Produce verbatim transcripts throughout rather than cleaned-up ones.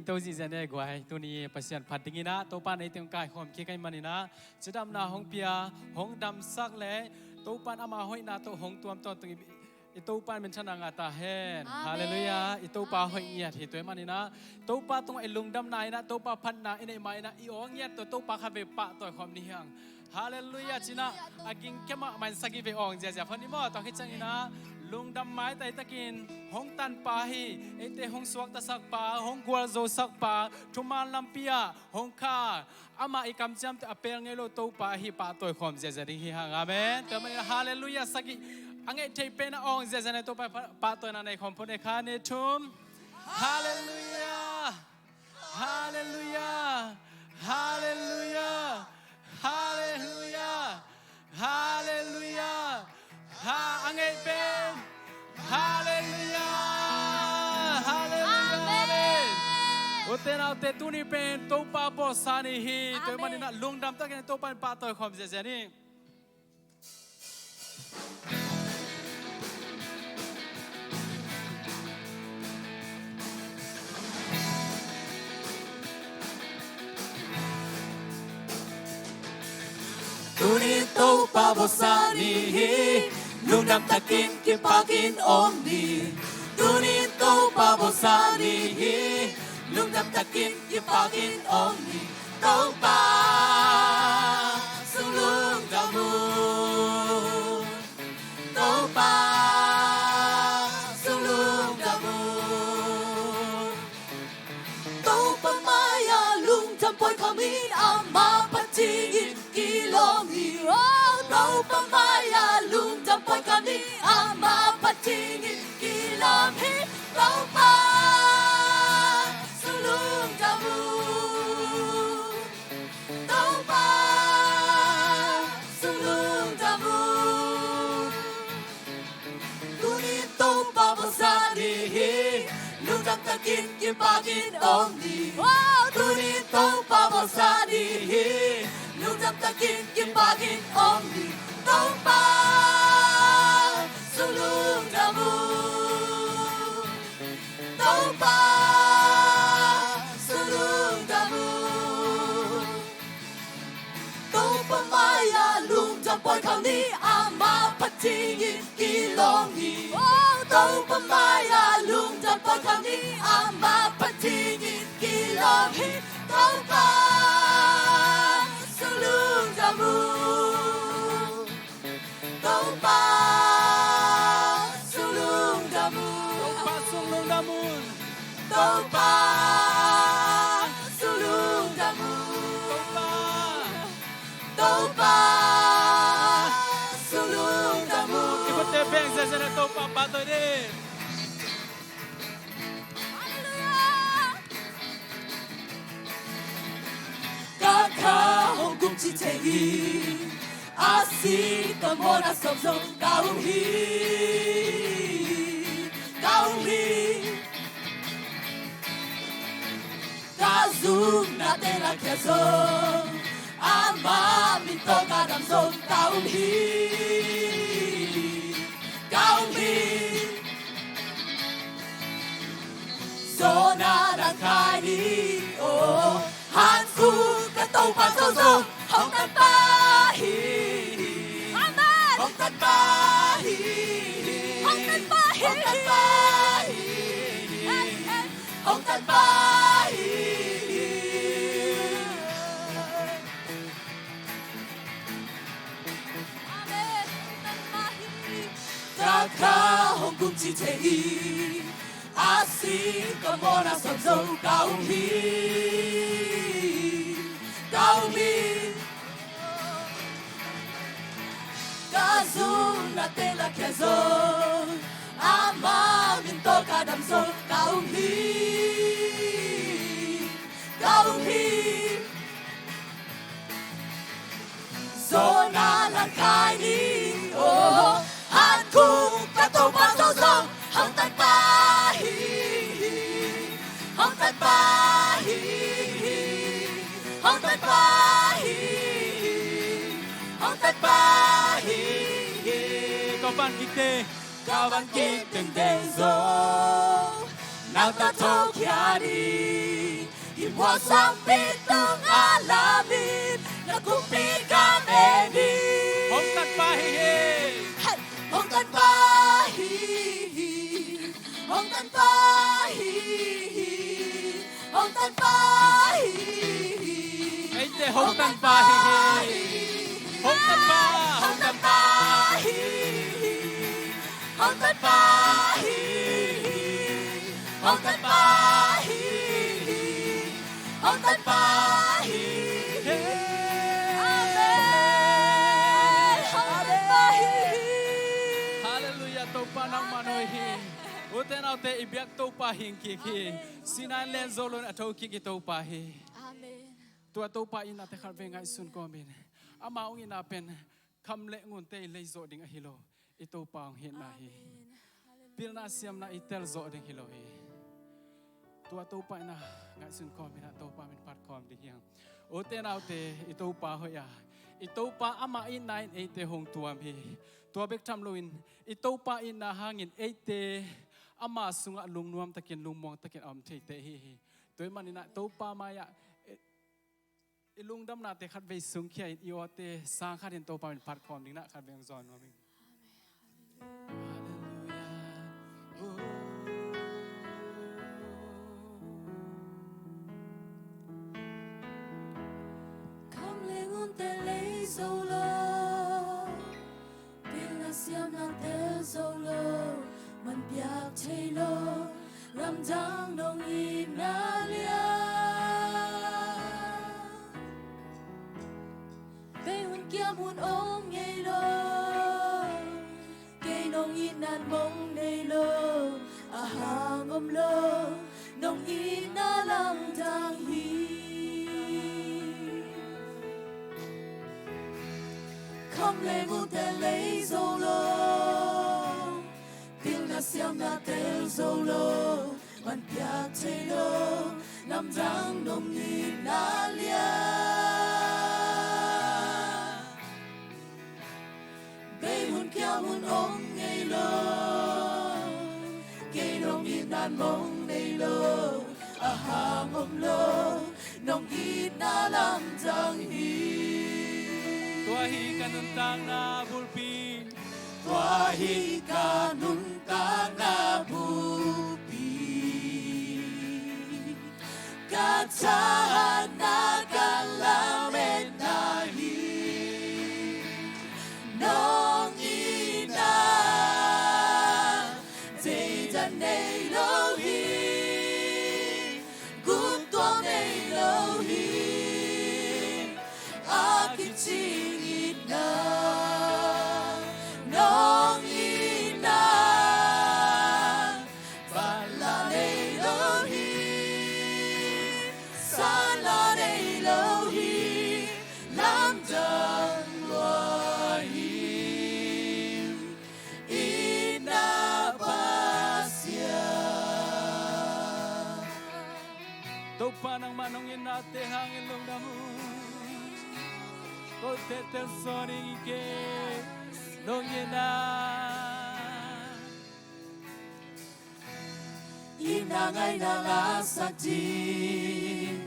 To zihziah ne guai, tuni Pasian phat dingin ah Topa nei teng kaikhawm kik ahih manin ah cidamna hong pia, hong damsak le Topa in ama hoihna tawh hong tuam tawntung i, i Topa in minthanna ngah ta hen. Amen. Halleluiah. I Topa hoih ngiat hi. Tua ahih manin ah Topa tungah i lungdamna in ah, Topa phatna i neih ma in ah i aw ngiat tawh Topa khat vei pahtawi khawm ni hiang. Halleluiah. Cinah a gingkemah man sagih vei awng ziazia phot ni maw. Tua khit ciangin ah lungdam maitai takin hong tanpa hi, eite hong suaktasak pa, hong gualzosak pa, thuman lampi ah hong kha, amah i kamciamte a pel ngei lo Topa ahi pahtawi khawm ziazia ding hi hang. Amen. Tua manin ah halleluiah sagih a ngeih thei pen a awng ziazia ne Topa pahtawina nei khawm phot e. Khat, nih, thum. Halleluiah. Halleluiah. Halleluiah. Halleluiah. Halleluiah. Ha, a ngeih pen. Halleluiah. Halleluiah. Amen. U te nau te, tuni pen Topa bawlsa ni hi. Tua ahih manin ah lungdam takin Topa in pahtawi khawm ziazia ni. Tuni Topa bawlsa ni hi, lungdam takin kipakin om ni. Tuni Topa bawlsa ni hi, lungdam takin kipakin om ni. Topa sung lungdam un. Topa sung lungdam un. Topa mai-ah lungdam pawi khawm in, amah phat dingin kilawm hi. Oh, Topa mai-ah lungdam pawi khawm in, amah phat dingin kilawm hi. Topa sung lungdam un. Topa sung lungdam un. Tuni Topa bawlsa ni hi, lungdam takin kipakin om ni. Tuni Topa bawlsa ni hi, lungdam takin kipakin om ni. Topa sung lungdam un. Topa sung lungdam un. Topa mai-ah lungdam pawi khawm ni, amah phat dingin kilawm hi. Topa mai-ah lungdam pawi khawm ni, amah phat dingin kilawm hi. Topa sung lungdam un. Topa sung lungdam un. Topa sung lungdam un. Topa sung lungdam un. Topa, Topa sung lungdam un. I khutbeng ziazia in Topa pahtawi dih. Halleluiah. Ka kha hong kumci thei hi, a si ka mawhna sawm zong ka um hi, ka um hi. Ka zumnate lakhia zong, ama min tawh ka dam zong ka um hi, ka um hi. Zawhna dang khai ni aw, hankhuk ka Topa zong zong hong tanpa hi. Amen. Hong tanpa hi. Hong tanpa hi. Hong tanpa hi. Amen. Hong tanpa hi. Amen. Hong tanpa hi. Ka kha hong kumci thei hi, a si ka mawhna sawm zong ka um hi, ka um hi. Ka zumnate lakhia zong, ama min tawh ka dam zong ka um hi, ka um hi. Zawhna dang khai ni aw, hankhuk ka Topa zong zong hong tanpa hi, hong tanpa hi, hong tanpa hi, hong tanpa hi. Ka van kik teng, ka van kik tengteng zong, nau ta thokhiat hi. Tua sangpi tungah lamin na kumpi gam en hi. Hong tanpa hi hi. Hei, hong tanpa hi hi. Hong tanpa hi hi. Hong tanpa hi hi. Eite hong tanpa hi hi. Hong tanpa, hong tanpa hi hi. Hong tanpa hi hi. Hong tanpa hi hi. Hong tanpa hi hi. Amen. Hong tanpa hi hi. Halleluiah, Topa nangmah hoih hi. Ute naute, i biak Topa hing kik hi. Amen. Sinai len zo lo in a thokik i Topa hi. Amen. Tua Topa itnate khatvei ngaihsun kawmin, ama hong itna pen kham le ngunte i lei zawh ding ahi lo, i Topa hong itna hi. Amen. Hallelujah. Pilna siamna i tel zawh ding hi lo hi. Tua Topa itna ngaihsun kawmin a Topa min phat kawm ding hi hang. Ute naute, i Topa hoih a, i Topa ama itna in eite hong tuam hi. Tua bek tham loin i Topa itna hangin eite ama sungah lungnuam takin, lungmuang takin a om theite hi hi. Tua ahih manin ah Topa mai-ah i lungdamnate khatvei sungkhia in, i awte sang khat in Topa min phat kawm ding na, khatvei hong zawn nuam ing. Halleluiah. Kham le ngunte lei zo lo, pilna siamna tel zo lo, man piak thei lo, lamdang nong itna liang. Bei hun kiam hun om ngei lo, kei nong itna mong nei lo, a hang om lo, nong itna lamdang hi. Kham le ngunte lei zo lo, pilna siamna tel zo lo, man piak thei lo, lamdang nong itna liang. Bei hun kiam hun om ngei lo, kei nong itna mong nei lo, a hang om lo, nong itna lamdang hi. Tua hi ka nuntakna bulpi. Tua hi ka nuntakna bulpi. Ka thahatna ka lametna hi. Nong itna deidan nei lo hi. Guptuam nei lo hi. A kicing itna nong itna. Vanla nei lo hi. Sanla nei lo hi. Lamdang lua hi. Itna Pasian. Topa nangmah nong itnate hangin lungdam uh. Kote telsawn ing, kei nong itna. Itna ngaihna ngahsak ding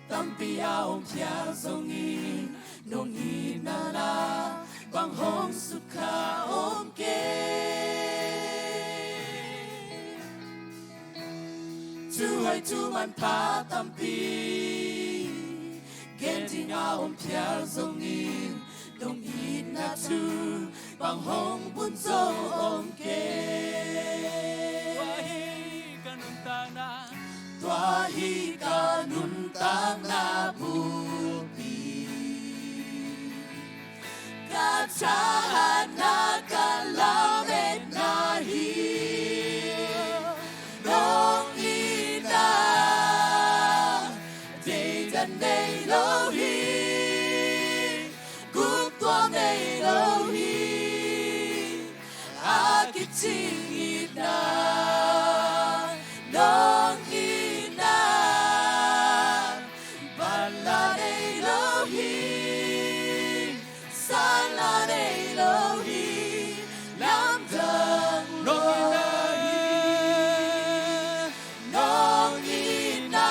tampi a om phial zongin, nong itna na bang hong sukkha om kei. Tuhoih tumanpha tampi gen ding a om phial zongin, nong itna thu bang hong bun zo om kei. Tua hi ka nuntakna. Tua hi ka nuntakna bulpi. Ka thahatna ka lametna hi. Nong itna deidan nei lo hi. Guptuam nei lo hi. A kicing itna nong itna. Vanla nei lo hi. Sanla nei lo hi. Lamdang lua hi. Nong itna.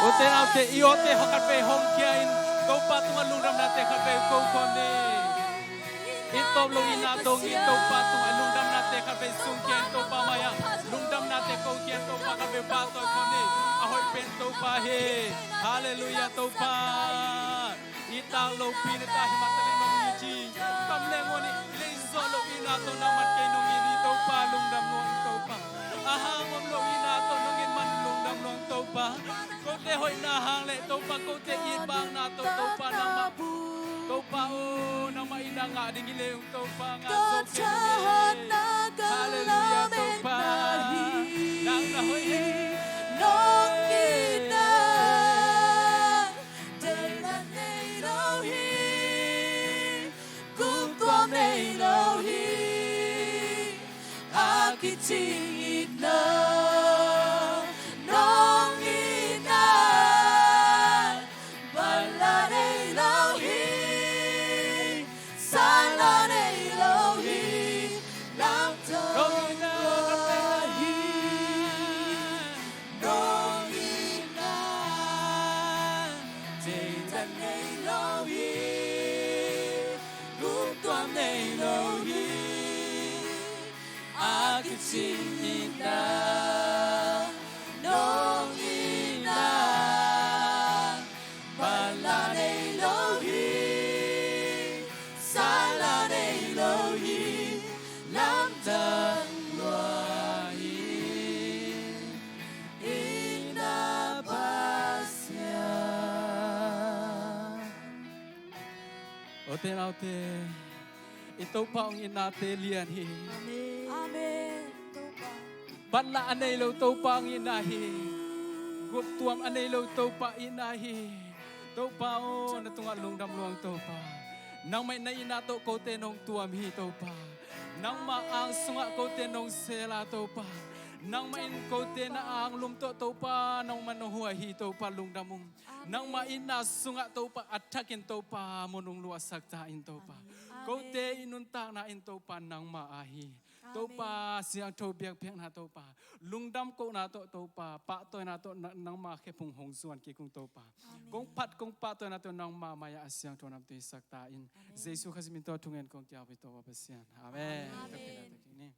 Ute naute, i awte khat vei hong khia in, Topa tungah lungdamnate khat vei ko khawm ni. I tawp lo itna dong in, Topa tungah lungdamnate khat vei sung khia in, Topa mai-ah lungdamnate ko khia in, Topa khat vei pahtawi khawm ni. A hoih pen Topa hi. Halleluiah, Topa. I tak lopi na ta hi mah taleng nong it hi. Tam leng aw ni, lei zawh lo itna tawh nangman kei nong it hi, Topa lungdam nuam, Topa. A hang om lo itna tawh nong it man lungdam nuam, Topa. Kote hoihna hang le Topa, kote itbakna tawh Topa nangmah, Topa aw, nangmah itna ngah ding hi le ung, Topa ngah zo kei nong it. Halleluiah, Topa. Nang na hoih hi. Nong itna Deihna nei lo hi, guptuam nei lo hi, a kicing itna, nong itna, banla nei lo hi, sanla nei lo hi, lamdang lua hi. Nong itna, deihna nei lo hi, guptuam nei lo hi, a kicing itna, nong itna, banla nei lo hi, sanla nei lo hi, lamdang lua hi. Itna Pasian. Ute naute, i Topa hong itnate lian hi. Amen. Amen. Topa. Banla a nei lo Topa hong itna hi. Guptuam a nei lo Topa itna hi. Topa aw, na tungah lungdam lua ung, Topa. Nangmah in na itna tawh kote nong tuam hi, Topa. Nangma ang sungah kote nong sel a, Topa. Nangmah in kote na ang lum tawh, Topa, nangmah nong huai hi, Topa, lungdam ung. Nangmah itna sungah, Topa, a thakin, Topa, mun hong luahsak ta in, Topa. Kote i nuntakna in, Topa, nangmah a hi. Topa, siangtho biakpiakna, Topa, lungdam kohna tawh, Topa, pahtawina tawh, na-, nangma khephung hong zuan kik ung, Topa. Kong phat, kong pahtawina tawh nangma mai-ah a siangtho namtui sak ta in. Jesu Khazih min tawh thungen kong kiau hi, Topa Pasian. Amen. Amen.